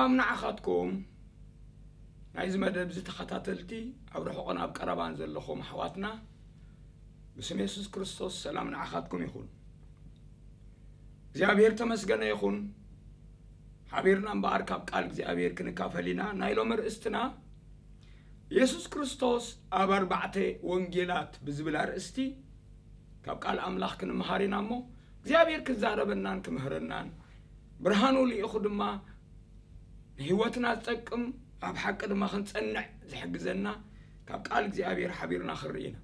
ሰላም ንዓኻትኩም፣ ናይዚ መደብ እዚ ተኸታተልቲ፣ ኣብ ርሑቕን ኣብ ቀረባን ዘለኹም ኣሕዋትና፣ ብስም የሱስ ክርስቶስ ሰላም ንዓኻትኩም ይኹን። እግዚኣብሔር ተመስገነ ይኹን። ሓቢርና እምበኣር ካብ ቃል እግዚኣብሔር ክንካፈል ኢና። ናይ ሎሚ ርእስትና፣ የሱስ ክርስቶስ ኣብ ኣርባዕተ ወንጌላት ብዝብል ኣርእስቲ ካብ ቃል ኣምላኽ ክንምሃር ኢና እሞ፣ እግዚኣብሔር ክዛረበናን ክምህረናን፣ ብርሃኑ ልኢኹ ድማ ንህይወትና ዝጠቅም፣ ኣብ ሓቂ ድማ ክንጸንዕ ዝሕግዘና ካብ ቃል እግዚኣብሔር ሓቢርና ክንርኢ ኢና።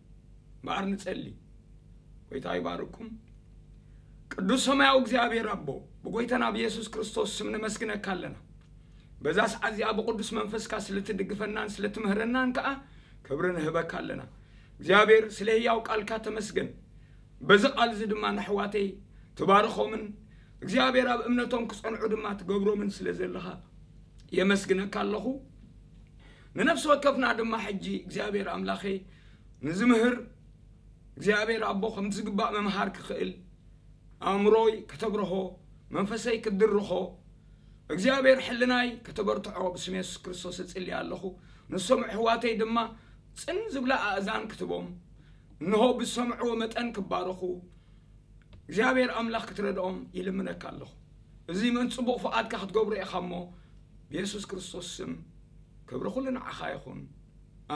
እምበኣር ንጸሊ። ጎይታ ይባርኩም። ቅዱስ ሰማያዊ እግዚኣብሔር ኣቦ፣ ብጎይታና ብየሱስ ክርስቶስ ስም ነመስግነካ ኣለና። በዛ ሰዓት እዚኣ ብቅዱስ መንፈስካ ስለትድግፈናን ስለትምህረናን ከኣ ክብሪ ንህበካ ኣለና። እግዚኣብሔር ስለ ህያው ቃልካ ተመስገን። በዚ ቃል እዚ ድማ ንኣሕዋተይ ትባርኾምን እግዚኣብሔር ኣብ እምነቶም ክጸንዑ ድማ ትገብሮምን ስለ ዘለኻ የመስግነካ ኣለኹ። ንነፍሲ ወከፍና ድማ ሕጂ እግዚኣብሔር ኣምላኸይ ንዝምህር እግዚኣብሔር ኣቦ ከም ዝግባእ ምምሃር ክኽእል ኣእምሮይ ከተብርሆ፣ መንፈሰይ ክትድርኾ፣ እግዚኣብሔር ሕልናይ ከተበርትዖ ብስም የሱስ ክርስቶስ እጽሊ ኣለኹ። ንሶም ኣሕዋተይ ድማ ጽን ዝብላ ኣእዛን ክትቦም፣ እንሆ ብዝሰምዕዎ መጠን ክባረኹ፣ እግዚኣብሔር ኣምላኽ ክትረድኦም ይልምነካ ኣለኹ። እዚ መን ጽቡቕ ፍቓድካ ክትገብሮ ኢኻ እሞ፣ ብየሱስ ክርስቶስ ስም ክብሪ ኩሉ ንዓኻ ይኹን።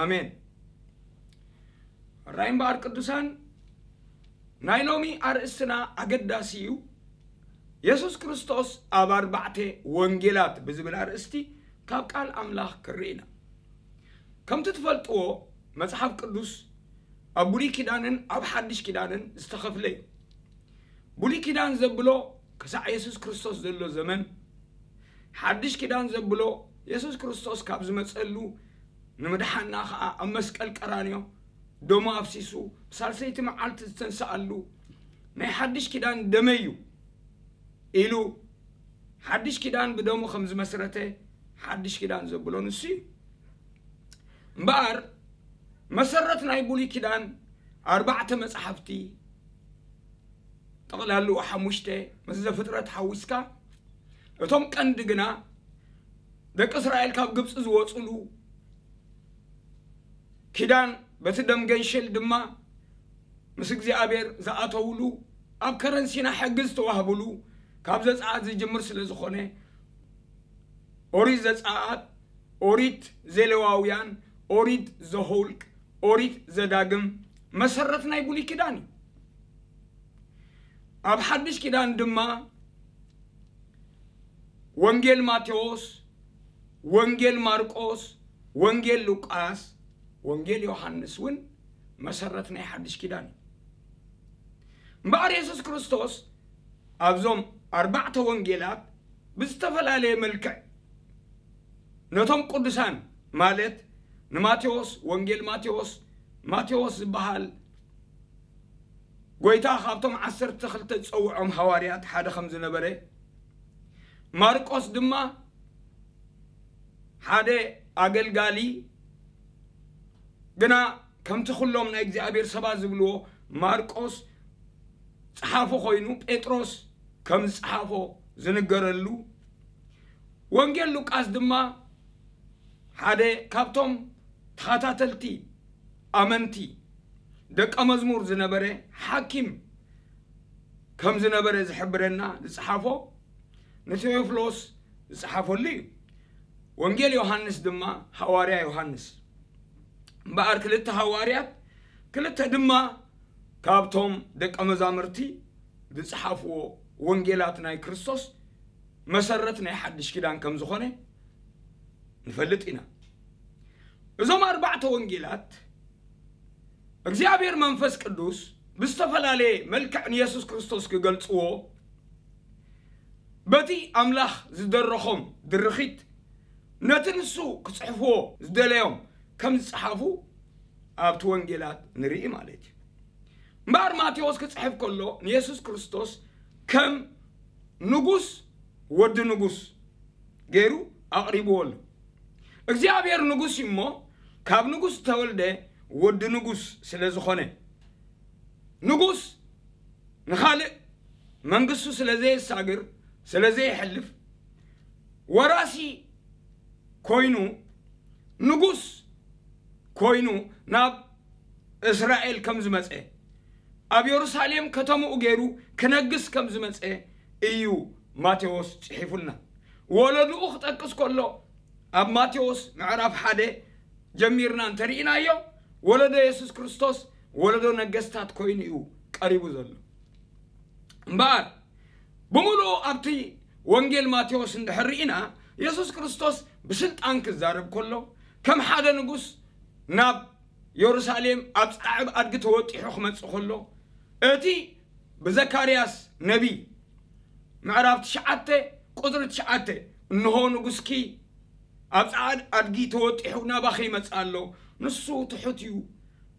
ኣሜን። ሕራይ እምበኣር ቅዱሳን፣ ናይ ሎሚ ኣርእስትና ኣገዳሲ እዩ። የሱስ ክርስቶስ ኣብ ኣርባዕተ ወንጌላት ብዝብል ኣርእስቲ ካብ ቃል ኣምላኽ ክርኢ ኢና። ከምቲ ትፈልጥዎ፣ መጽሓፍ ቅዱስ ኣብ ብሉይ ኪዳንን ኣብ ሓድሽ ኪዳንን ዝተኸፍለ እዩ። ብሉይ ኪዳን ዘብሎ ክሳዕ የሱስ ክርስቶስ ዘሎ ዘመን፣ ሓድሽ ኪዳን ዘብሎ የሱስ ክርስቶስ ካብ ዝመጸሉ ንምድሓና ኸኣ ኣብ መስቀል ቀራንዮ ደሙ ኣፍሲሱ ብሳልሰይቲ መዓልቲ ዝተንስኣሉ ናይ ሓድሽ ኪዳን ደመ እዩ ኢሉ ሓድሽ ኪዳን ብደሙ ከም ዝመስረተ ሓድሽ ኪዳን ዘብሎ ንሱ እዩ። እምበኣር መሰረት ናይ ብሉይ ኪዳን ኣርባዕተ መጻሕፍቲ፣ ጠቕላልኡ ሓሙሽተ፣ ምስ ዘፍጥረት ሓዊስካ፣ እቶም ቀንዲ ግና ደቂ እስራኤል ካብ ግብጺ ዝወጹሉ ኪዳን፣ በቲ ደም ገንሸል ድማ ምስ እግዚኣብሔር ዝኣተውሉ፣ ኣብ ከረን ሲና ሕጊ ዝተዋህብሉ፣ ካብ ዘጸኣት ዝጅምር ስለ ዝኾነ፣ ኦሪት ዘጸኣት፣ ኦሪት ዘሌዋውያን፣ ኦሪት ዘኍልቅ፣ ኦሪት ዘዳግም መሰረት ናይ ብሉይ ኪዳን እዩ። ኣብ ሓድሽ ኪዳን ድማ ወንጌል ማቴዎስ፣ ወንጌል ማርቆስ፣ ወንጌል ሉቃስ፣ ወንጌል ዮሃንስ እውን መሰረት ናይ ሓድሽ ኪዳን እዩ። እምበኣር የሱስ ክርስቶስ ኣብዞም ኣርባዕተ ወንጌላት ብዝተፈላለየ መልክዕ ነቶም ቅዱሳን፣ ማለት ንማቴዎስ፣ ወንጌል ማቴዎስ፣ ማቴዎስ ዝበሃል ጎይታ ካብቶም ዓሰርተ ክልተ ዝጸውዖም ሃዋርያት ሓደ ከም ዝነበረ፣ ማርቆስ ድማ ሓደ ኣገልጋሊ፣ ግና ከምቲ ኩሎም ናይ እግዚኣብሔር ሰባት ዝብልዎ ማርቆስ ጸሓፊ ኮይኑ፣ ጴጥሮስ ከም ዝጸሓፎ ዝንገረሉ፣ ወንጌል ሉቃስ ድማ ሓደ ካብቶም ተኸታተልቲ ኣመንቲ ደቀ መዝሙር ዝነበረ ሓኪም ከም ዝነበረ ዝሕብረና ዝጸሓፎ ንቴዎፍሎስ ዝጸሓፈሉ እዩ። ወንጌል ዮሃንስ ድማ ሃዋርያ ዮሃንስ። እምበኣር ክልተ ሃዋርያት፣ ክልተ ድማ ካብቶም ደቀ መዛሙርቲ ዝጸሓፍዎ ወንጌላት ናይ ክርስቶስ መሰረት ናይ ሓድሽ ኪዳን ከም ዝኾነ ንፈልጥ ኢና። እዞም ኣርባዕተ ወንጌላት እግዚኣብሔር መንፈስ ቅዱስ ብዝተፈላለየ መልክዕ ንየሱስ ክርስቶስ ክገልጽዎ፣ በቲ ኣምላኽ ዝደረኾም ድርኺት ነቲ ንሱ ክጽሕፍዎ ዝደለዮም ከም ዝጸሓፉ ኣብቲ ወንጌላት ንርኢ ማለት እዩ። እምበኣር ማቴዎስ ክጽሕፍ ከሎ ንየሱስ ክርስቶስ ከም ንጉስ ወዲ ንጉስ ገይሩ ኣቕሪብዎ ኣሎ። እግዚኣብሔር ንጉስ እዩ እሞ፣ ካብ ንጉስ ዝተወልደ ወዲ ንጉስ ስለ ዝኾነ፣ ንጉስ ንኻልእ መንግስቱ ስለ ዘየሳግር፣ ስለ ዘየሕልፍ፣ ወራሲ ኮይኑ፣ ንጉስ ኮይኑ ናብ እስራኤል ከም ዝመጸ፣ ኣብ የሩሳሌም ከተምኡ ገይሩ ክነግስ ከም ዝመጸ እዩ ማቴዎስ ጽሒፉልና። ወለድኡ ክጠቅስ ከሎ፣ ኣብ ማቴዎስ ምዕራፍ ሓደ ጀሚርና እንተርኢናዮ፣ ወለዶ የሱስ ክርስቶስ ወለዶ ነገስታት ኮይኑ እዩ ቀሪቡ ዘሎ። እምበኣር፣ ብምሉኡ ኣብቲ ወንጌል ማቴዎስ እንድሕር ርኢና፣ የሱስ ክርስቶስ ብስልጣን ክዛረብ ከሎ፣ ከም ሓደ ንጉስ ናብ የሩሳሌም ኣብ ጻዕብ ኣድጊ ተወጢሑ ክመጽእ ከሎ፣ እቲ ብዘካርያስ ነቢይ ምዕራፍ ትሽዓተ ቁጽሪ ትሽዓተ፣ "እንሆ ንጉስኪ ኣብ ጻዕድ ኣድጊ ተወጢሑ ናባኺ ይመጽእ ኣሎ፣ ንሱ ትሑት እዩ፣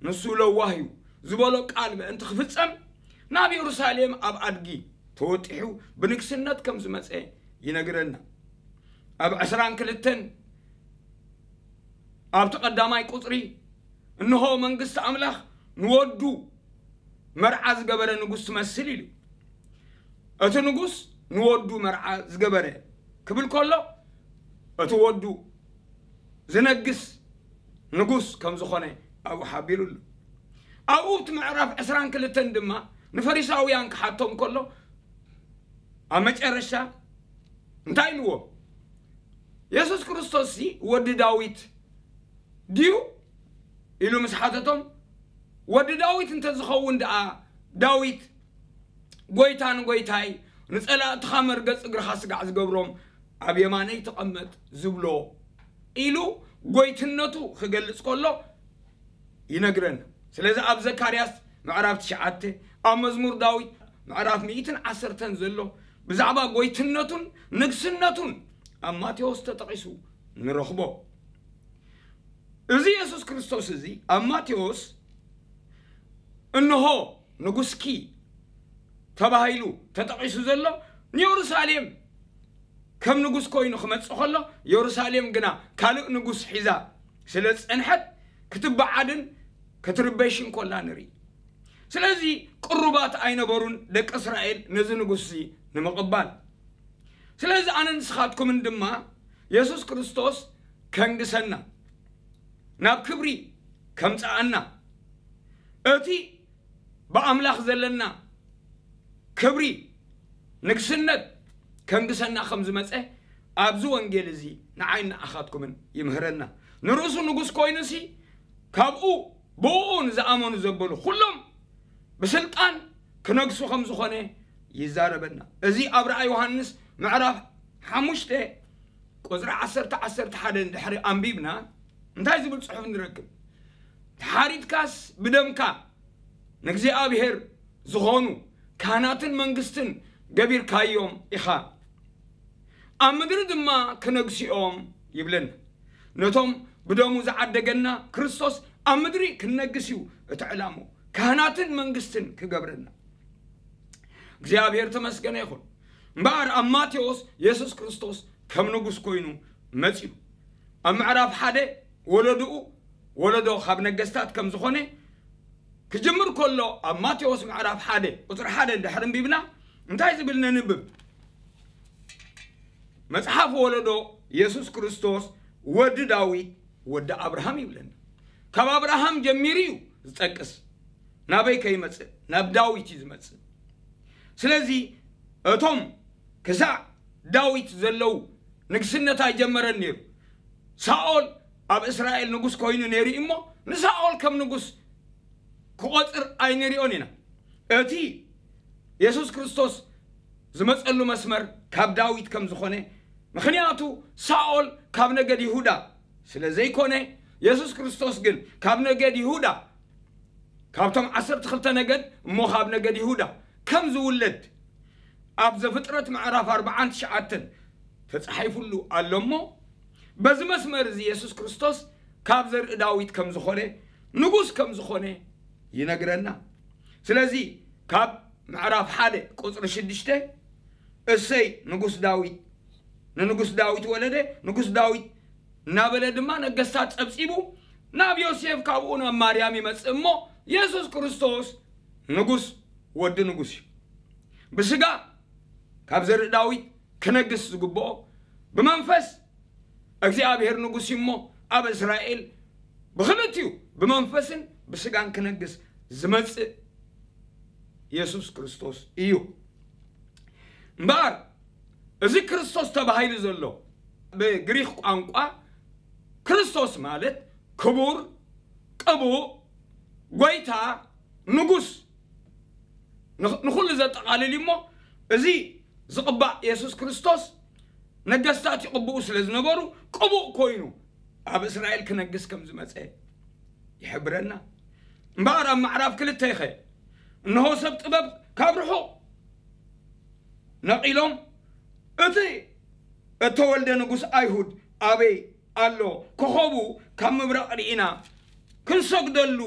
ንሱ ለዋህ እዩ" ዝበሎ ቃል ምእንቲ ክፍጸም፣ ናብ የሩሳሌም ኣብ ኣድጊ ተወጢሑ ብንግስነት ከም ዝመጸ ይነግረና። ኣብ ዕስራን ክልተን ኣብቲ ቀዳማይ ቁጽሪ፣ "እንሆ መንግስቲ ኣምላኽ ንወዱ መርዓ ዝገበረ ንጉስ ትመስል" ኢሉ። እቲ ንጉስ ንወዱ መርዓ ዝገበረ ክብል ከሎ፣ እቲ ወዱ ዝነግስ ንጉስ ከም ዝኾነ ኣብኡ ሓቢሩ ኣሎ። ኣብኡ እቲ ምዕራፍ ዕስራን ክልተን ድማ ንፈሪሳውያን ክሓቶም ከሎ፣ ኣብ መጨረሻ እንታይ ኢልዎ? "የሱስ ክርስቶስሲ ወዲ ዳዊት ድዩ?" ኢሉ ምስ ሓተቶም፣ "ወዲ ዳዊት እንተዝኸውን ደኣ፣ ዳዊት፣ 'ጎይታ ንጎይታይ፣ ንጸላእትኻ መርገጽ እግርኻ ስጋዕ ዝገብሮም፣ ኣብ የማነይ ተቐመጥ ዝብሎ' ኢሉ ጎይትነቱ ክገልጽ ከሎ ይነግረና። ስለዚ ኣብ ዘካርያስ ምዕራፍ ትሽዓተ፣ ኣብ መዝሙር ዳዊት ምዕራፍ ሚእትን ዓሰርተን ዘሎ ብዛዕባ ጎይትነቱን ንግስነቱን ኣብ ማቴዎስ ተጠቒሱ ንረኽቦ። እዚ የሱስ ክርስቶስ እዚ ኣብ ማቴዎስ "እንሆ ንጉስኪ" ተባሂሉ ተጠቒሱ ዘሎ ንየሩሳሌም ከም ንጉስ ኮይኑ ክመጽእ ከሎ፣ የሩሳሌም ግና ካልእ ንጉስ ሒዛ ስለ ዝጸንሐት ክትበዓድን ክትርበሽን ከላ ንርኢ። ስለዚ ቅሩባት ኣይነበሩን ደቂ እስራኤል ነዚ ንጉስ እዚ ንምቕባል። ስለዚ ኣነ ንስኻትኩምን ድማ የሱስ ክርስቶስ ከንግሰና፣ ናብ ክብሪ ከምጽኣና፣ እቲ ብኣምላኽ ዘለና ክብሪ፣ ንግስነት ከንግሰና ከም ዝመጸ ኣብዚ ወንጌል እዚ ንዓይን ንዓኻትኩምን ይምህረና። ንርእሱ ንጉስ ኮይኑሲ ካብኡ ብእኡ ንዝኣመኑ ዘበሉ ኩሎም ብስልጣን ክነግሱ ከም ዝኾነ ይዛረበና። እዚ ኣብ ራእይ ዮሃንስ ምዕራፍ ሓሙሽተ ቁጽሪ ዓሰርተ፣ ዓሰርተ ሓደ እንድሕሪ ኣንቢብና እንታይ ዝብል ጽሑፍ ንረክብ? "ተሓሪድካስ ብደምካ ንእግዚኣብሔር ዝኾኑ ካህናትን መንግስትን ገቢርካዮም ኢኻ፣ ኣብ ምድሪ ድማ ክነግሱ እዮም" ይብለና። ነቶም ብደሙ ዝዓደገና ክርስቶስ ኣብ ምድሪ ክንነግስ እዩ እቲ ዕላምኡ፣ ካህናትን መንግስትን ክገብረና። እግዚኣብሔር ተመስገነ ይኹን። እምበኣር ኣብ ማቴዎስ የሱስ ክርስቶስ ከም ንጉስ ኮይኑ መጺኡ። ኣብ ምዕራፍ ሓደ ወለድኡ ወለዶ ካብ ነገስታት ከም ዝኾነ ክጅምር ከሎ፣ ኣብ ማቴዎስ ምዕራፍ ሓደ ቁጽሪ ሓደ እንድሕር ኣንቢብና እንታይ ዝብል ነንብብ? መጽሓፍ ወለዶ የሱስ ክርስቶስ ወዲ ዳዊት ወዲ ኣብርሃም ይብለና። ካብ ኣብርሃም ጀሚሩ እዩ ዝጠቅስ። ናበይ ከይመጽእ? ናብ ዳዊት እዩ ዝመጽእ። ስለዚ እቶም ክሳዕ ዳዊት ዘለዉ ንግስነት ኣይጀመረን ነይሩ። ሳኦል ኣብ እስራኤል ንጉስ ኮይኑ ነይሩ እዩ እሞ ንሳኦል ከም ንጉስ ክቆጽር ኣይንሪኦን ኢና። እቲ የሱስ ክርስቶስ ዝመጸሉ መስመር ካብ ዳዊት ከም ዝኾነ፣ ምኽንያቱ ሳኦል ካብ ነገድ ይሁዳ ስለ ዘይኮነ፣ የሱስ ክርስቶስ ግን ካብ ነገድ ይሁዳ፣ ካብቶም ዓሰርተ ክልተ ነገድ እሞ ካብ ነገድ ይሁዳ ከም ዝውለድ ኣብ ዘፍጥረት ምዕራፍ ኣርባዓን ትሽዓተን ተጻሒፉሉ ኣሎ እሞ፣ በዚ መስመር እዚ የሱስ ክርስቶስ ካብ ዘርኢ ዳዊት ከም ዝኾነ፣ ንጉስ ከም ዝኾነ ይነግረና። ስለዚ ካብ ምዕራፍ ሓደ ቁጽሪ ሽዱሽተ፣ "እሰይ ንጉስ ዳዊት፣ ንንጉስ ዳዊት ወለደ፣ ንጉስ ዳዊት" እናበለ ድማ ነገስታት ጸብጺቡ ናብ ዮሴፍ፣ ካብኡ ናብ ማርያም ይመጽእ እሞ፣ የሱስ ክርስቶስ ንጉስ ወዲ ንጉስ እዩ። ብስጋ ካብ ዘርኢ ዳዊት ክነግስ ዝግብኦ፣ ብመንፈስ እግዚኣብሔር ንጉስ እዩ እሞ ኣብ እስራኤል ብኽልቲኡ ብመንፈስን ብስጋን ክነግስ ዝመጽእ የሱስ ክርስቶስ እዩ። እምበኣር እዚ ክርስቶስ ተባሂሉ ዘሎ ብግሪኽ ቋንቋ ክርስቶስ ማለት ክቡር፣ ቅቡእ፣ ጎይታ፣ ንጉስ ንኽ- ንኹሉ ዘጠቓልል እዩ እሞ እዚ ዝቕባእ የሱስ ክርስቶስ ነገስታት ይቕብኡ ስለ ዝነበሩ ቅቡእ ኮይኑ ኣብ እስራኤል ክነግስ ከም ዝመጸ ይሕብረና። እምበኣር ኣብ ማዕራፍ ክልተ ይኸ እንሆ ሰብ ጥበብ ካብ ርሑቕ ነቒሎም እቲ እተወልደ ንጉስ ኣይሁድ ኣበይ ኣሎ? ኮኸቡ ካብ ምብራቕ ርኢና ክንሰግደሉ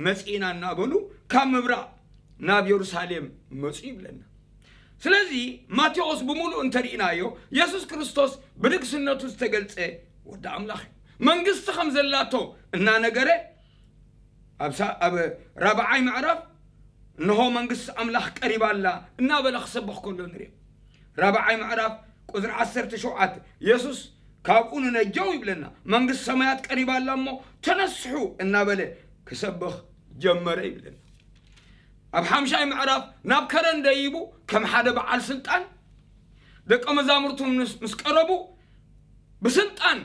መጺእና እናበሉ ካብ ምብራቕ ናብ የሩሳሌም መጹ ይብለና። ስለዚ ማቴዎስ ብምሉእ እንተርኢናዮ የሱስ ክርስቶስ ብንግስነቱ ዝተገልጸ ወዲ ኣምላኽ እዩ። መንግስቲ ከም ዘላቶ እናነገረ ኣብ ሳ- ኣብ ራብዓይ ምዕራፍ እንሆ መንግስቲ ኣምላኽ ቀሪባ ኣላ እናበለ ክሰብኽ ከሎ ንሪኦ። ራብዓይ ምዕራፍ ቁፅሪ ዓሰርተ ሸውዓተ የሱስ ካብኡ ንነጀው ይብለና። መንግስቲ ሰማያት ቀሪባ ኣላ እሞ ተነስሑ እናበለ ክሰብኽ ጀመረ ይብለና። ኣብ ሓምሻይ ምዕራፍ ናብ ከረን ደይቡ ከም ሓደ በዓል ስልጣን ደቀ መዛሙርቱ ምስ ምስ ቀረቡ ብስልጣን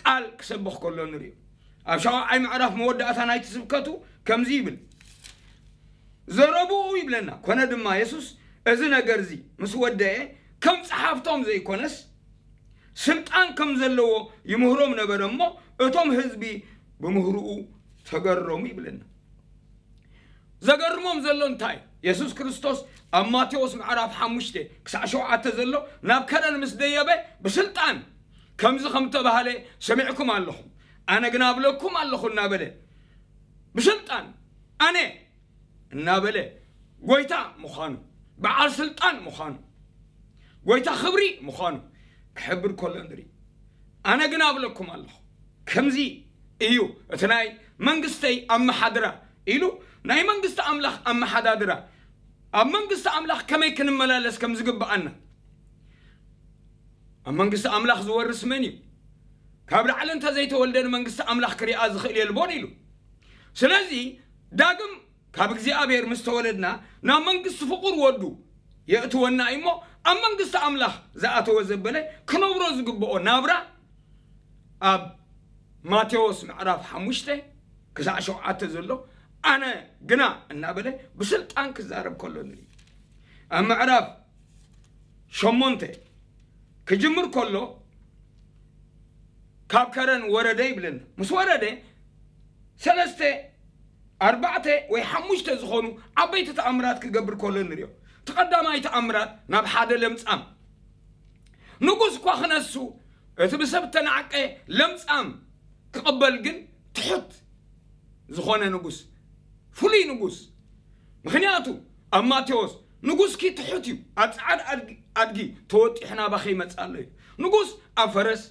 ቃል ክሰብኽ ከሎ ንሪኦ። ኣብ ሻውዓይ ምዕራፍ መወዳእታ ናይቲ ስብከቱ ከምዚ ይብል፣ ዘረብኡ ይብለና። ኮነ ድማ የሱስ እዚ ነገር እዚ ምስ ወደአ ከም ጸሓፍቶም ዘይኮነስ ስልጣን ከም ዘለዎ ይምህሮም ነበረ እሞ እቶም ህዝቢ ብምህርኡ ተገረሙ ይብለና። ዘገርሞም ዘሎ እንታይ? የሱስ ክርስቶስ ኣብ ማቴዎስ ምዕራፍ ሓሙሽተ ክሳዕ ሸውዓተ ዘሎ ናብ ከረን ምስ ደየበ ብስልጣን ከምዚ ከም ተባህለ ሰሚዕኩም ኣለኹም፣ ኣነ ግና እብለኩም ኣለኹ እናበለ ብስልጣን ኣነ እናበለ ጎይታ ምዃኑ፣ በዓል ስልጣን ምዃኑ፣ ጎይታ ክብሪ ምዃኑ ክሕብር ከሎ ንርኢ። ኣነ ግና እብለኩም ኣለኹ፣ ከምዚ እዩ እቲ ናይ መንግስተይ ኣመሓድራ ኢሉ ናይ መንግስቲ ኣምላኽ ኣመሓዳድራ ኣብ መንግስቲ ኣምላኽ ከመይ ክንመላለስ ከም ዝግብኣና ኣብ መንግስቲ ኣምላኽ ዝወርስ መን እዩ? ካብ ላዕሊ እንተዘይተወልደ ንመንግስቲ ኣምላኽ ክሪኣ ዝኽእል የልቦን ኢሉ። ስለዚ ዳግም ካብ እግዚኣብሔር ምስ ተወለድና ናብ መንግስቲ ፍቑር ወዱ የእትወና እዩ እሞ ኣብ መንግስቲ ኣምላኽ ዝኣተወ ዘበለ ክነብሮ ዝግብኦ ናብራ ኣብ ማቴዎስ ምዕራፍ ሓሙሽተ ክሳዕ ሸውዓተ ዘሎ ኣነ ግና እናበለ ብስልጣን ክዛረብ ከሎ ንርኢ። ኣብ ምዕራፍ ሸሞንተ ክጅምር ከሎ ካብ ከረን ወረደ ይብለና። ምስ ወረደ ሰለስተ ኣርባዕተ ወይ ሓሙሽተ ዝኾኑ ዓበይቲ ተኣምራት ክገብር ከሎ ንሪኦ። እቲ ቀዳማይ ተኣምራት ናብ ሓደ ለምጻም ንጉስ እኳ ክነሱ እቲ ብሰብ ተናዕቀ ለምጻም ክቕበል ግን ትሑት ዝኾነ ንጉስ፣ ፍሉይ ንጉስ። ምኽንያቱ ኣብ ማቴዎስ ንጉስኪ ትሑት እዩ፣ ኣብ ጻዕዳ ኣድጊ ኣድጊ ተወጢሑ ናባኸ ይመጽእ ኣሎ እዩ። ንጉስ ኣብ ፈረስ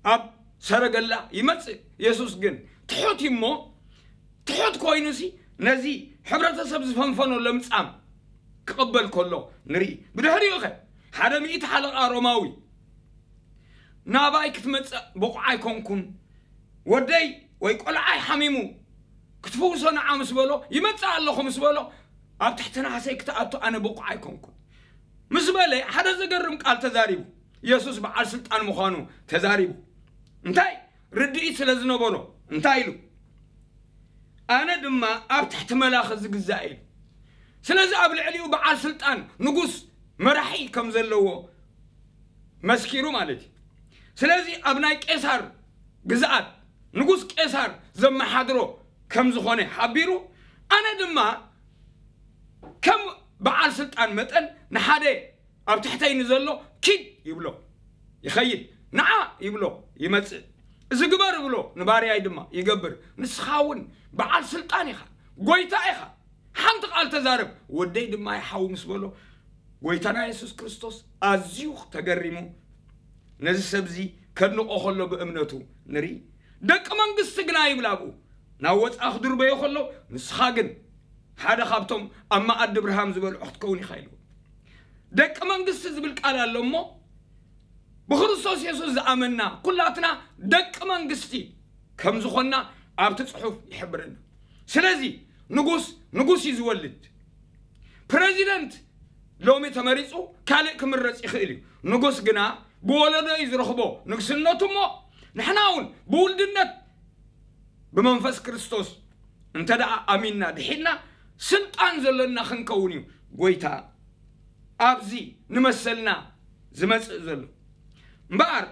ኣብ ሰረገላ ይመጽእ። የሱስ ግን ትሑት እዩ እሞ ትሑት ኮይኑሲ ነዚ ሕብረተሰብ ዝፈንፈኖ ለምጻም ክቕበል ከሎ ንርኢ። ብድሕሪኡ ኸ ሓደ ሚእቲ ሓለቓ ሮማዊ ናባይ ክትመጽእ ብቑዕ ኣይኮንኩን፣ ወደይ ወይ ቆልዓይ ሓሚሙ ክትፍውሶ ንዓ ምስ በሎ ይመጽእ ኣለኹ ምስ በሎ ኣብ ትሕቲ ናህሰይ ክትኣቱ ኣነ ብቑዕ ኣይኮንኩን ምስ በለ ሓደ ዘገርም ቃል ተዛሪቡ። የሱስ በዓል ስልጣን ምዃኑ ተዛሪቡ እንታይ ርድኢት ስለ ዝነበሮ እንታይ ኢሉ ኣነ ድማ ኣብ ትሕቲ መላኺ ዝግዛእ ኢሉ። ስለዚ ኣብ ልዕሊኡ በዓል ስልጣን ንጉስ መራሒ ከም ዘለዎ መስኪሩ ማለት እዩ። ስለዚ ኣብ ናይ ቄሳር ግዝኣት ንጉስ ቄሳር ዘመሓድሮ ከም ዝኾነ ሓቢሩ ኣነ ድማ ከም በዓል ስልጣን መጠን ንሓደ ኣብ ትሕተይ ንዘሎ ኪድ ይብሎ ይኸይድ፣ ንዓ ይብሎ ይመጽእ፣ እዚ ግበር ይብሎ ንባርያይ ድማ ይገብር። ንስኻ እውን በዓል ስልጣን ኢኻ፣ ጎይታ ኢኻ። ሓንቲ ቃል ተዛረብ፣ ወደይ ድማ ይሓዊ ምስ በሎ ጎይታና የሱስ ክርስቶስ ኣዝዩ ተገሪሙ ነዚ ሰብዚ ከድንቆ ከሎ ብእምነቱ ንርኢ። ደቂ መንግስቲ ግና ይብል ኣብኡ ናብ ወፃ ክድርበዮ ከሎ ንስኻ ግን ሓደ ካብቶም ኣብ መኣዲ ብርሃም ዝበልዑ ክትከውን ኢኻ ኢልዎ። ደቂ መንግስቲ ዝብል ቃል ኣሎ እሞ ብክርስቶስ የሱስ ዝኣመንና ኩላትና ደቂ መንግስቲ ከም ዝኾንና ኣብቲ ጽሑፍ ይሕብረና። ስለዚ ንጉስ ንጉስ እዩ ዝወልድ። ፕረዚደንት ሎሚ ተመሪጹ ካልእ ክምረጽ ይኽእል እዩ። ንጉስ ግና ብወለዶ እዩ ዝረኽቦ ንግስነቱ። እሞ ንሕና እውን ብውልድነት ብመንፈስ ክርስቶስ እንተ ደኣ ኣሚንና ድሒንና ስልጣን ዘለና ክንከውን እዩ ጎይታ ኣብዚ ንመሰልና ዝመጽእ ዘሎ። እምበኣር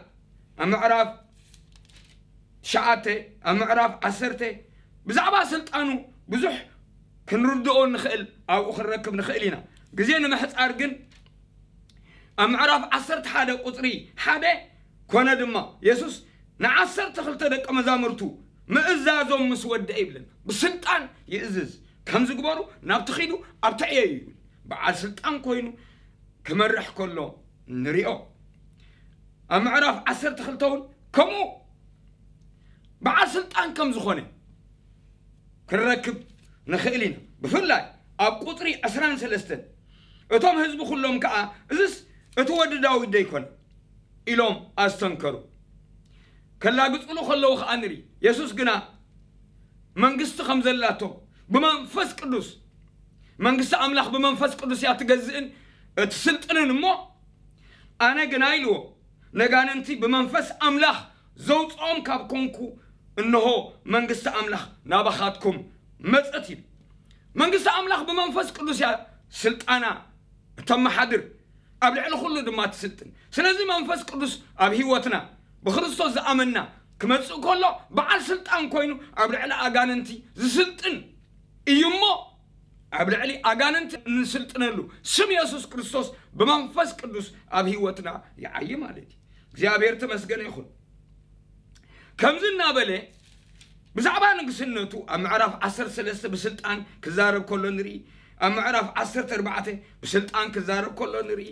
ኣብ ምዕራፍ ትሽዓተ፣ ኣብ ምዕራፍ ዓሰርተ ብዛዕባ ስልጣኑ ብዙሕ ክንርድኦ ንኽእል፣ ኣብኡ ክንረክብ ንኽእል ኢና። ግዜ ንምሕጻር ግን ኣብ ምዕራፍ ዓሰርተ ሓደ ቁጽሪ ሓደ፣ ኮነ ድማ የሱስ ንዓሰርተ ክልተ ደቀ መዛሙርቱ ምእዛዞም ምስ ወደአ ይብለና። ብስልጣን ይእዝዝ፣ ከምዚ ግበሩ፣ ናብቲ ኺዱ፣ ኣብቲ ዕየዩ ይብል። በዓል ስልጣን ኮይኑ ክመርሕ ከሎ ንሪኦ። ኣብ ምዕራፍ ዓሰርተ ክልተ እውን ከምኡ በዓል ስልጣን ከም ዝኾነ ክንረክብ ንኽእል ኢና። ብፍላይ ኣብ ቁጽሪ ዕስራን ሰለስተን፣ እቶም ህዝቢ ኩሎም ከኣ፣ "እዝስ እቲ ወዲ ዳዊት ዶ ኣይኮነ?" ኢሎም ኣስተንከሩ። ከላግጽሉ ከለዉ ከኣ ንርኢ። የሱስ ግና መንግስቲ ከም ዘላቶ ብመንፈስ ቅዱስ፣ መንግስቲ ኣምላኽ ብመንፈስ ቅዱስ እያ ትገዝእን እትስልጥንን እሞ፣ ኣነ ግና ኢልዎ፣ ነጋንንቲ ብመንፈስ ኣምላኽ ዘውፅኦም ካብ ኮንኩ፣ እንሆ መንግስቲ ኣምላኽ ናባኻትኩም መጸት ኢሉ። መንግስቲ ኣምላኽ ብመንፈስ ቅዱስ እያ ስልጣና እተመሓድር፣ ኣብ ልዕሊ ኩሉ ድማ ትስልጥን። ስለዚ መንፈስ ቅዱስ ኣብ ህይወትና ብክርስቶስ ዝኣመንና ክመጽእ ከሎ በዓል ስልጣን ኮይኑ ኣብ ልዕሊ ኣጋንንቲ ዝስልጥን እዩ እሞ፣ ኣብ ልዕሊ ኣጋንንቲ እንስልጥነሉ ስም የሱስ ክርስቶስ ብመንፈስ ቅዱስ ኣብ ህይወትና ይዓዪ ማለት እዩ። እግዚኣብሔር ተመስገነ ይኹን። ከምዚ እናበለ ብዛዕባ ንግስነቱ ኣብ ምዕራፍ ዓሰርተ ሰለስተ ብስልጣን ክዛረብ ከሎ ንርኢ። ኣብ ምዕራፍ ዓሰርተ ኣርባዕተ ብስልጣን ክዛረብ ከሎ ንርኢ።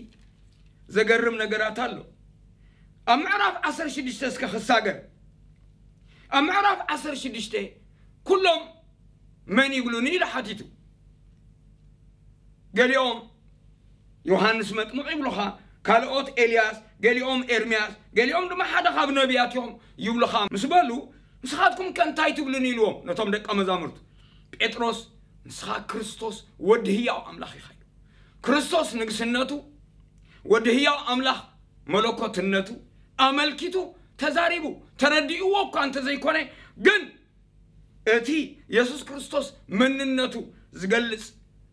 ዘገርም ነገራት ኣሎ። ኣብ ምዕራፍ ዓሰርተ ሽዱሽተ እስከ ክሳገር። ኣብ ምዕራፍ ዓሰርተ ሽዱሽተ ኩሎም መን ይብሉኒ ኢሉ ሓቲቱ። ገሊኦም ዮሃንስ መጥምቕ ይብሉኻ፣ ካልኦት ኤልያስ፣ ገሊኦም ኤርምያስ፣ ገሊኦም ድማ ሓደ ካብ ነቢያት እዮም ይብሉኻ ምስ በሉ፣ "ንስኻትኩም ከ እንታይ ትብሉኒ?" ኢልዎም ነቶም ደቀ መዛሙርቱ። ጴጥሮስ፣ "ንስኻ ክርስቶስ ወዲ ህያው ኣምላኽ ኢኻ" ኢሉ። ክርስቶስ ንግስነቱ፣ ወዲ ህያው ኣምላኽ መለኮትነቱ ኣመልኪቱ ተዛሪቡ፣ ተረዲእዎ እኳ እንተዘይኮነ ግን እቲ የሱስ ክርስቶስ መንነቱ ዝገልጽ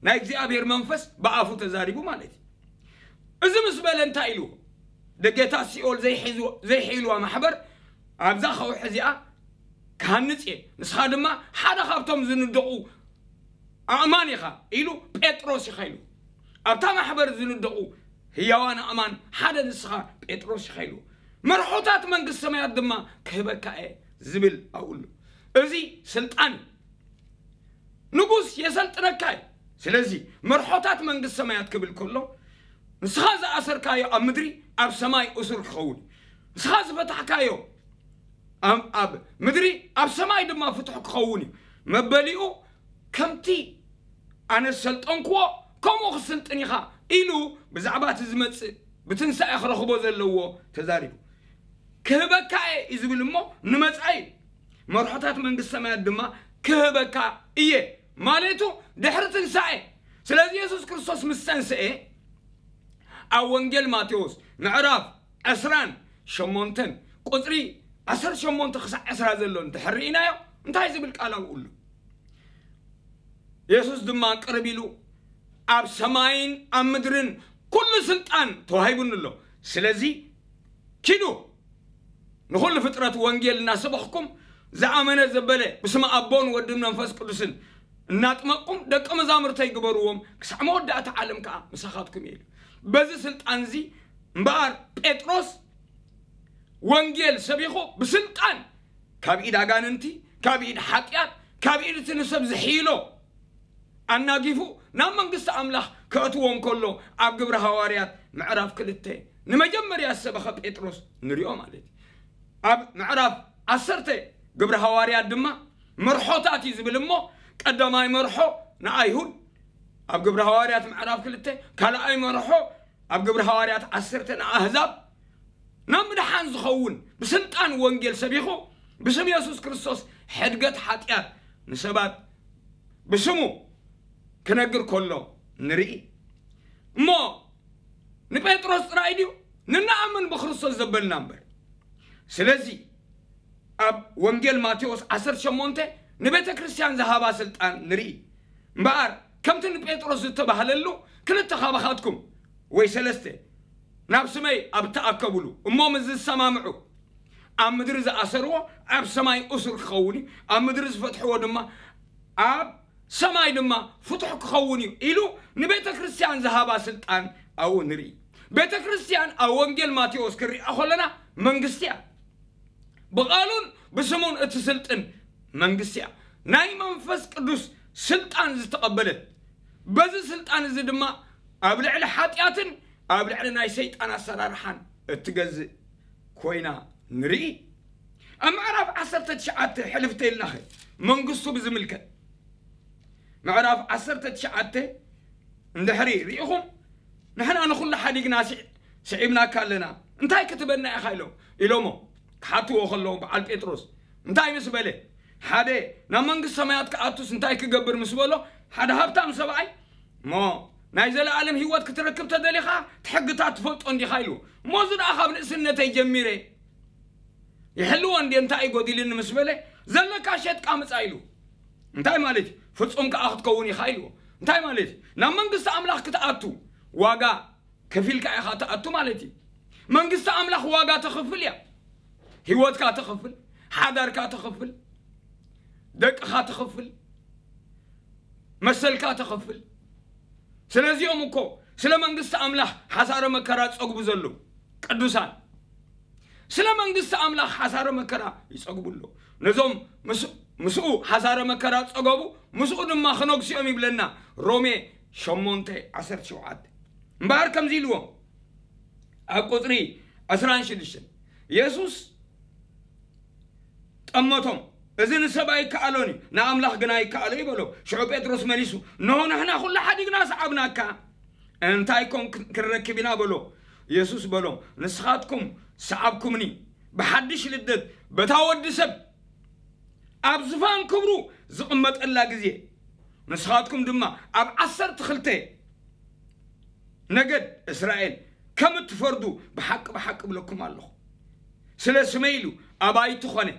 ናይ እግዚኣብሔር መንፈስ ብኣፉ ተዛሪቡ ማለት እዩ። እዚ ምስ በለ እንታይ ኢልዎ? ደጌታ ሲኦል ዘይሒዝዎ-፣ ዘይሒልዋ ማሕበር ኣብዛ ከውሒ እዚኣ ክሃንጽ እየ፣ ንስኻ ድማ ሓደ ካብቶም ዝንደቑ ኣእማን ኢኻ ኢሉ ጴጥሮስ ኢኻ ኢሉ። ኣብታ ማሕበር ዝንደቑ ህያዋን ኣእማን ሓደ ንስኻ ጴጥሮስ ኢኻ ኢሉ። መርሖታት መንግስቲ ሰማያት ድማ ክህበካ እየ ዝብል ኣብኡ ኣሎ። እዚ ስልጣን እዩ። ንጉስ የሰልጥነካ እዩ። ስለዚ መርሖታት መንግስቲ ሰማያት ክብል ከሎ ንስኻ ዝኣሰርካዮ ኣብ ምድሪ ኣብ ሰማይ እሱር ክኸውን እዩ። ንስኻ ዝፈታሕካዮ ኣብ፣ ኣብ ምድሪ ኣብ ሰማይ ድማ ፍትሑ ክኸውን እዩ። መበሊኡ ከምቲ ኣነ ዝሰልጠንክዎ ከምኡ ክስልጥን ኢኻ ኢሉ ብዛዕባ እቲ ዝመጽእ ብትንሳኤ ክረኽቦ ዘለዎ ተዛሪቡ። ክህበካ እየ እዩ ዝብል እሞ ንመጻኢ መርሖታት መንግስቲ ሰማያት ድማ ክህበካ እየ ማለቱ ድሕሪ ትንሳኤ። ስለዚ የሱስ ክርስቶስ ምስ ተንስኤ ኣብ ወንጌል ማቴዎስ ምዕራፍ ዕስራን ሸሞንተን ቁጽሪ ዓሰርተ ሸሞንተ ክሳዕ ዕስራ ዘሎ እንድሕር ርኢናዮ እንታይ ዝብል ቃል ኣብኡ ኣሎ? የሱስ ድማ ቅርብ ኢሉ ኣብ ሰማይን ኣብ ምድርን ኩሉ ስልጣን ተዋሂቡኒ ኣሎ። ስለዚ ኪዱ ንኹሉ ፍጥረት ወንጌል እናሰበኽኩም ዝኣመነ ዘበለ ብስመ ኣቦን ወድን መንፈስ ቅዱስን እናጥመቕኩም ደቀ መዛሙርተይ ግበርዎም፣ ክሳዕ መወዳእታ ዓለም ከኣ ምሳኻትኩም እየ ኢሉ። በዚ ስልጣን እዚ እምበኣር ጴጥሮስ ወንጌል ሰቢኹ ብስልጣን ካብ ኢድ ኣጋንንቲ፣ ካብ ኢድ ሓጢኣት፣ ካብ ኢድ እቲ ንሰብ ዝሕይሎ ኣናጊፉ ናብ መንግስቲ ኣምላኽ ከእትዎ እንከሎ ኣብ ግብሪ ሃዋርያት ምዕራፍ ክልተ ንመጀመርያ ዝሰበኸ ጴጥሮስ ንሪኦ ማለት እዩ። ኣብ ምዕራፍ ዓሰርተ ግብሪ ሃዋርያት ድማ መርሖታት እዩ ዝብል እሞ ቀዳማይ መርሖ ንኣይሁድ ኣብ ግብሪ ሃዋርያት ምዕራፍ ክልተ፣ ካልኣይ መርሖ ኣብ ግብሪ ሃዋርያት ዓሰርተ ንኣህዛብ፣ ናብ ምድሓን ዝኸውን ብስልጣን ወንጌል ሰቢኹ ብስም የሱስ ክርስቶስ ሕድገት ሓጢኣት ንሰባት ብስሙ ክነግር ከሎ ንርኢ። እሞ ንጴጥሮስ ጥራይ ድዩ? ንነኣምን ብክርስቶስ ዘበልና እምበር። ስለዚ ኣብ ወንጌል ማቴዎስ ዓሰርተ ሸሞንተ ንቤተ ክርስቲያን ዝሃባ ስልጣን ንርኢ። እምበኣር ከምቲ ንጴጥሮስ ዝተባህለሉ ክልተ ካባኻትኩም ወይ ሰለስተ ናብ ስመይ ኣብ ተኣከብሉ እሞ ምስ ዝሰማምዑ ኣብ ምድሪ ዝኣሰርዎ ኣብ ሰማይ እሱር ክኸውን እዩ፣ ኣብ ምድሪ ዝፈትሕዎ ድማ ኣብ ሰማይ ድማ ፍቱሕ ክኸውን እዩ ኢሉ ንቤተ ክርስቲያን ዝሃባ ስልጣን ኣብኡ ንርኢ። ቤተ ክርስቲያን ኣብ ወንጌል ማቴዎስ ክንሪኣ ከለና መንግስቲ እያ። ብቓሉን ብስሙን እትስልጥን መንግስቲ እያ። ናይ መንፈስ ቅዱስ ስልጣን ዝተቐበለት፣ በዚ ስልጣን እዚ ድማ ኣብ ልዕሊ ሓጢኣትን ኣብ ልዕሊ ናይ ሰይጣን ኣሰራርሓን እትገዝእ ኮይና ንርኢ። ኣብ ምዕራፍ ዓሰርተ ትሽዓተ ሕልፍተ ኢልናኸ መንግስቱ ብዝምልከት ምዕራፍ ዓሰርተ ትሽዓተ እንድሕሪ ርኢኹም፣ ንሕና ንኹሉ ሓዲግና ስዒ-፣ ስዒብናካ ኣለና፣ እንታይ ክትበና ኢኻ ኢሎም፣ ኢሎሞ ክሓትዎ ከለዉ በዓል ጴጥሮስ እንታይ ምስ በለ፣ ሓደ ናብ መንግስቲ ሰማያት ክኣቱስ እንታይ ክገብር ምስ በሎ፣ ሓደ ሃብታም ሰብኣይ፣ እሞ ናይ ዘለኣለም ህይወት ክትረክብ ተደሊኻ እቲ ሕግታት ትፈልጦ እንዲኻ ኢሉ። እሞ እዚ ደኣ ካብ ንእስነተይ ጀሚረ ይሕልዎ እንዴ እንታይ እዩ ጎዲልኒ ምስ በለ፣ ዘለካ ሸጥካ ምጻ ኢሉ። እንታይ ማለት እዩ? ፍጹም ከኣ ክትከውን ኢኻ ኢልዎ። እንታይ ማለት እዩ? ናብ መንግስቲ ኣምላኽ ክትኣቱ ዋጋ ከፊልካ ኢኻ ትኣቱ ማለት እዩ። መንግስቲ ኣምላኽ ዋጋ ተኽፍል እያ። ህይወትካ ተኽፍል፣ ሓዳርካ ተኽፍል፣ ደቅኻ ተኽፍል፣ መሰልካ ተኽፍል። ስለዚኦም እኮ ስለ መንግስቲ ኣምላኽ ሓሳረ መከራ ጸግቡ ዘለዉ ቅዱሳን ስለ መንግስቲ ኣምላኽ ሓሳረ መከራ ይጸግቡ ኣለዉ። ነዞም ምስ-፣ ምስኡ ሓሳረ መከራ ጸገቡ፣ ምስኡ ድማ ክነግሱ እዮም ይብለና ሮሜ ሸሞንተ ዓሰርተ ሸውዓተ። እምበኣር ከምዚ ኢልዎም ኣብ ቁጽሪ ዕስራን ሽዱሽተን፣ የሱስ ጠመቶም፣ "እዚ ንሰብ ኣይከኣሎን እዩ፣ ንኣምላኽ ግና ይከኣሎ" እዩ በሎ። ሽዑ ጴጥሮስ መሊሱ፣ "እንሆ ንሕና ኩሉ ሓዲግና ሰዓብናካ፣ እንታይ ኮን ክ-፣ ክንረክብ ኢና?" በሎ። የሱስ በሎም፣ "ንስኻትኩም ሰዓብኩምኒ፣ ብሓድሽ ልደት በታ ወዲ ሰብ ኣብ ዝፋን ክብሩ ዝቕመጠላ ግዜ፣ ንስኻትኩም ድማ ኣብ ዓሰርተ ክልተ ነገድ እስራኤል ከም እትፈርዱ ብሓቂ ብሓቂ እብለኩም ኣለኹ። ስለ ስመይ ኢሉ ኣባይቲ ኾነ፣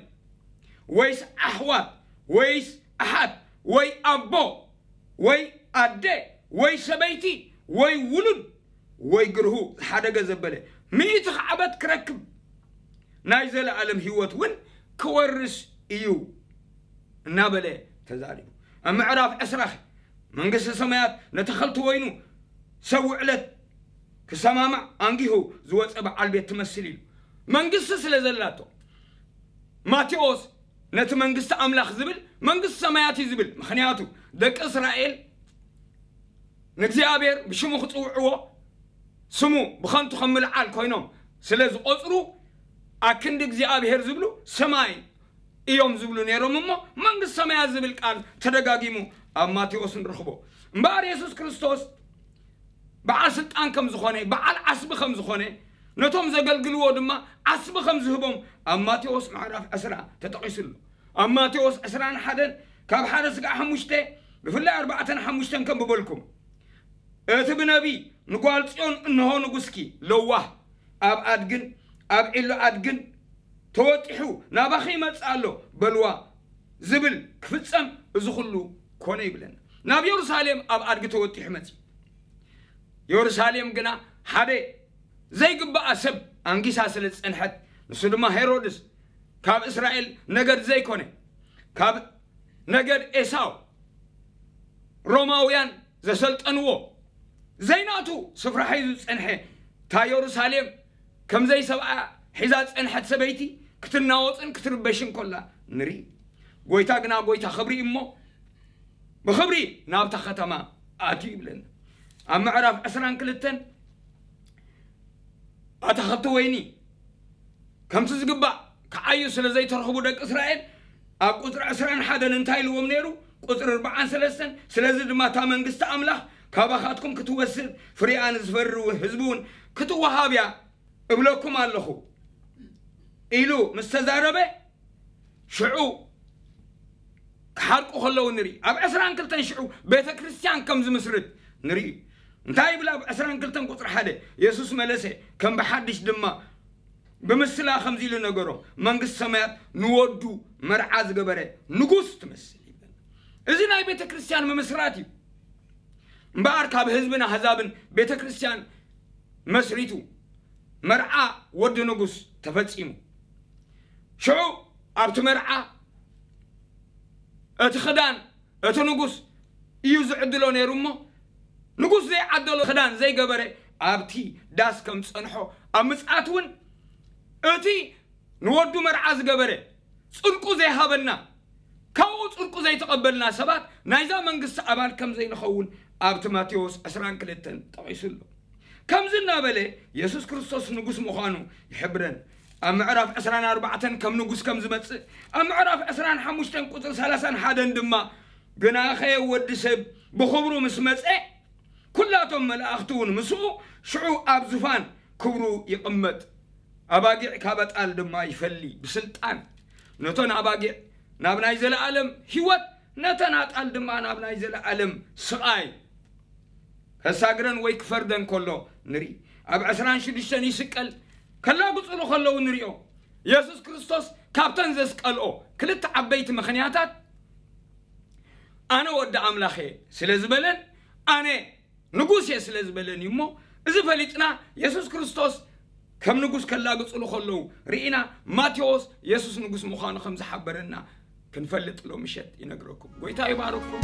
ወይስ ኣሕዋት፣ ወይስ ኣሓት፣ ወይ ኣቦ፣ ወይ ኣደ፣ ወይ ሰበይቲ፣ ወይ ውሉድ፣ ወይ ግርሁ ዝሓደገ ዘበለ፣ ሚእቲ ካዕበት ክረክብ፣ ናይ ዘለኣለም ህይወት እውን ክወርስ እዩ" እናበለ ተዛሪቡ። ኣብ ምዕራፍ ዕስራ፣ መንግስቲ ሰማያት ነቲ ኸልቲ ወይኑ ሰብ ውዕለት ክሰማማዕ ኣንጊሁ ዝወጸ በዓል ቤት ትመስል ኢሉ። መንግስቲ ስለ ዘላቶ፣ ማቴዎስ ነቲ መንግስቲ ኣምላኽ ዝብል መንግስቲ ሰማያት እዩ ዝብል። ምኽንያቱ፣ ደቂ እስራኤል ንእግዚኣብሔር ብሽሙ ክጽውዕዎ፣ ስሙ ብኸንቱ ከም ምልዓል ኮይኖም ስለ ዝቖጽሩ፣ ኣክንዲ እግዚኣብሔር ዝብሉ ሰማይ እዮም ዝብሉ ነይሮም። እሞ መንግስቲ ሰማያት ዝብል ቃል ተደጋጊሙ ኣብ ማቴዎስ ንረኽቦ። እምበኣር የሱስ ክርስቶስ በዓል ስልጣን ከም ዝኾነ፣ በዓል ዓስቢ ከም ዝኾነ፣ ነቶም ዘገልግልዎ ድማ ዓስቢ ከም ዝህቦም ኣብ ማቴዎስ ምዕራፍ ዕስራ ተጠቒሱ ኣሎ። ኣብ ማቴዎስ ዕስራን ሓደን ካብ ሓደ ስጋዕ ሓሙሽተ፣ ብፍላይ ኣርባዕተን ሓሙሽተን ከንብበልኩም። እቲ ብነቢይ ንጓል ጽዮን፣ "እንሆ ንጉስኪ ለዋህ፣ ኣብ ኣድግን ኣብ ዒሎ ኣድግን ተወጢሑ ናባኺ ይመጽእ ኣሎ በልዋ" ዝብል ክፍጸም እዚ ኩሉ ኮነ ይብለና። ናብ የሩሳሌም ኣብ ኣድጊ ተወጢሑ መጺ። የሩሳሌም ግና ሓደ ዘይግባኣ ሰብ ኣንጊሳ ስለ ዝጸንሐት፣ ንሱ ድማ ሄሮድስ፣ ካብ እስራኤል ነገድ ዘይኮነ፣ ካብ ነገድ ኤሳው፣ ሮማውያን ዘሰልጠንዎ ዘይናቱ ስፍራ ሒዙ ዝጸንሐ፣ እታ የሩሳሌም ከም ዘይሰብኣ ሒዛ ዝጸንሐት ሰበይቲ ክትናወጽን ክትርበሽን ከላ ንርኢ። ጎይታ ግና ጎይታ ክብሪ እሞ ብኽብሪ ናብታ ከተማ ኣትዩ ይብለና። ኣብ ምዕራፍ ዕስራን ክልተን ኣታኽልቲ ወይኒ ከምቲ ዝግባእ ክዓዩ ስለ ዘይተረኽቡ ደቂ እስራኤል፣ ኣብ ቁጽሪ ዕስራን ሓደን እንታይ ኢልዎም ነይሩ? ቁጽሪ ኣርባዓን ሰለስተን፣ "ስለዚ ድማ እታ መንግስቲ ኣምላኽ ካባኻትኩም ክትወስድ፣ ፍሬኣ ንዝፈሪ ህዝቢ እውን ክትወሃብ እያ እብለኩም ኣለኹ" ኢሉ ምስ ተዛረበ ሽዑ ክሓርቁ ከለዉ ንርኢ። ኣብ ዕስራን ክልተን ሽዑ ቤተ ክርስቲያን ከም ዝምስርት ንርኢ። እንታይ ይብል ኣብ ዕስራን ክልተን ቁፅሪ ሓደ? የሱስ መለሰ፣ ከም ብሓድሽ ድማ ብምስላ ከምዚ ኢሉ ነገሮም፣ መንግስቲ ሰማያት ንወዱ መርዓ ዝገበረ ንጉስ ትመስል ይብል። እዚ ናይ ቤተ ክርስቲያን ምምስራት እዩ። እምበኣር ካብ ህዝብን ኣህዛብን ቤተ ክርስቲያን መስሪቱ መርዓ ወዲ ንጉስ ተፈጺሙ። ሽዑ ኣብቲ መርዓ እቲ ክዳን እቲ ንጉስ እዩ ዝዕድሎ ነይሩ እሞ ንጉስ ዘይዓደሎ ክዳን ዘይገበረ ኣብቲ ዳስ ከም ዝጸንሖ ኣብ ምጽኣት እውን እቲ ንወዱ መርዓ ዝገበረ ጽድቁ ዘይሃበና ካብኡ ጽድቁ ዘይተቐበልና ሰባት ናይዛ መንግስቲ ኣባል ከም ዘይንኸውን ኣብቲ ማቴዎስ ዕስራን ክልተን ጠቒሱ ኣሎ። ከምዚ እናበለ የሱስ ክርስቶስ ንጉስ ምዃኑ ይሕብረን። ኣብ ምዕራፍ ዕስራን ኣርባዕተን ከም ንጉስ ከም ዝመጽእ ኣብ ምዕራፍ ዕስራን ሓሙሽተን ቁጽሪ ሰላሳን ሓደን ድማ ግናኸ ወዲ ሰብ ብኽብሩ ምስ መጸ ኩላቶም መላእኽቲ እውን ምስኡ ሽዑ ኣብ ዙፋን ክብሩ ይቕመጥ። ኣባጊዕ ካብ ኣጣል ድማ ይፈሊ ብስልጣን ነተን ኣባጊዕ ናብ ናይ ዘለኣለም ህይወት ነተን ኣጣል ድማ ናብ ናይ ዘለኣለም ስቓይ ከሳግረን ወይ ክፈርደን ከሎ ንርኢ። ኣብ ዕስራን ሽዱሽተን ይስቀል ከላግፅሉ ከለዉ ንሪኦ። የሱስ ክርስቶስ ካብተን ዘስቀልኦ ክልተ ዓበይቲ ምኽንያታት ኣነ ወዲ ኣምላኽ እየ ስለ ዝበለን ኣነ ንጉስ እየ ስለ ዝበለን እዩ እሞ እዚ ፈሊጥና የሱስ ክርስቶስ ከም ንጉስ ከላግፅሉ ከለዉ ርኢና ማቴዎስ የሱስ ንጉስ ምዃኑ ከም ዝሓበረና ክንፈልጥ ሎ ምሸት ይነግረኩም። ጎይታ ይባረኩም።